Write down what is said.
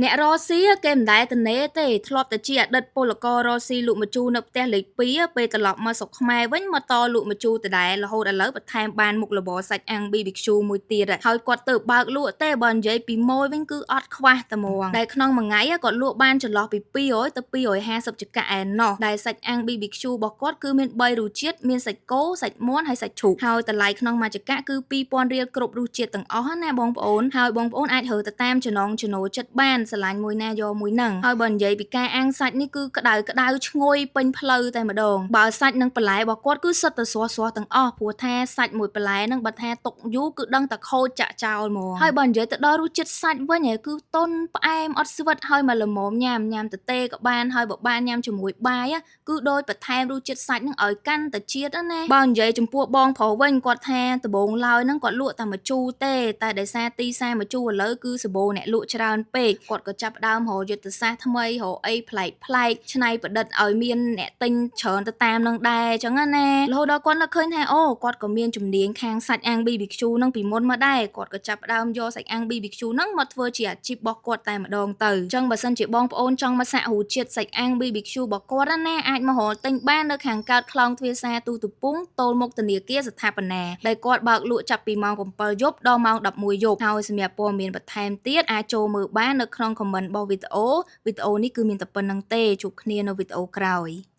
អ្នករកស៊ីគេមិនដែលទំនេរទេធ្លាប់តែជាអតីតពលកររកស៊ីលក់ម្ជូរនៅផ្ទះលេខ2ពេលត្រឡប់មកស្រុកខ្មែរវិញមកតលក់ម្ជូរដដែលរហូតឥឡូវបន្ថែមបានមុខរបរសាច់អាំង BBQ មួយទៀតហើយគាត់ទៅបើកលក់ទេបើនិយាយពីម៉ូយវិញគឺអត់ខ្វះតែហ្មងដែលក្នុងមួយថ្ងៃគាត់លក់បានចន្លោះពី200ទៅ250ចង្កាក់ឯណោះដែលសាច់អាំង BBQ របស់គាត់គឺមាន3រសជាតិមានសាច់គោសាច់មាន់ហើយសាច់ជ្រូកហើយតម្លៃក្នុងមួយចង្កាក់គឺ2000រៀលគ្រប់រសជាតិទាំងអស់ណាបងប្អូនហើយបងប្អូនអាចរើទៅតាមចំណងចំណូលចិត្តបានស្រឡាញ់មួយណាយកមួយហ្នឹងហើយបើនិយាយពីការអាំងសាច់នេះគឺក្តៅក្តៅឈ្ងុយពេញផ្លូវតែម្ដងបើសាច់និងបន្លែរបស់គាត់គឺសុទ្ធតែស្រស់ស្រស់ទាំងអស់ព្រោះថាសាច់មួយបន្លែហ្នឹងបើថាទុកយូរគឺដឹងតែខូចចាក់ចោលហ្មងហើយបើនិយាយទៅដល់រសជាតិសាច់វិញឯងគឺទន់ផ្អែមអត់ស្វិតហើយមកល្មមញ៉ាំញ៉ាំទទេក៏បានហើយបើបានញ៉ាំជាមួយបាយគឺដូចបន្ថែមរសជាតិសាច់ហ្នឹងឲ្យកាន់តែជាតិណាបើនិយាយចំពោះបងប្រុសវិញគាត់ថាដំបូងឡើយហ្នឹងគាត់លក់តែម្ជូរទេតែដោយសារទីផ្សារម្ជូរឥឡូវគឺសម្បូរអ្នកលក់ច្រើនពេកគាត់ក៏ចាប់ផ្ដើមរកយុទ្ធសាស្ត្រថ្មីរកអីប្លែកប្លែកច្នៃប្រឌិតឲ្យមានអ្នកទិញច្រើនទៅតាមនឹងដែរអញ្ចឹងណារហូតដល់គាត់នឹកឃើញថាអូគាត់ក៏មានជំនាញខាងសាច់អាំង BBQ ហ្នឹងពីមុនមកដែរគាត់ក៏ចាប់ផ្ដើមយកសាច់អាំង BBQ ហ្នឹងមកធ្វើជាអាជីពរបស់គាត់តែម្ដងទៅអញ្ចឹងបើសិនជាបងប្អូនចង់មកសាករសជាតិសាច់អាំង BBQ របស់គាត់ណាអាចមករកទិញបាននៅខាងកើតខ្លោងទ្វារសាទូទូពងទល់មុខធនាគារស្ថាបនាដែលគាត់បើកលក់ចាប់ពីម៉ោង7យប់ដល់ម៉ោង11យប់ហើយសម្រាប់ព័ត៌មានបន្ថែមទៀតអាចចូលមើលបាននៅក្នុង comment របស់វីដេអូវីដេអូនេះគឺមានតែប៉ុណ្ណឹងទេជួបគ្នានៅវីដេអូក្រោយ។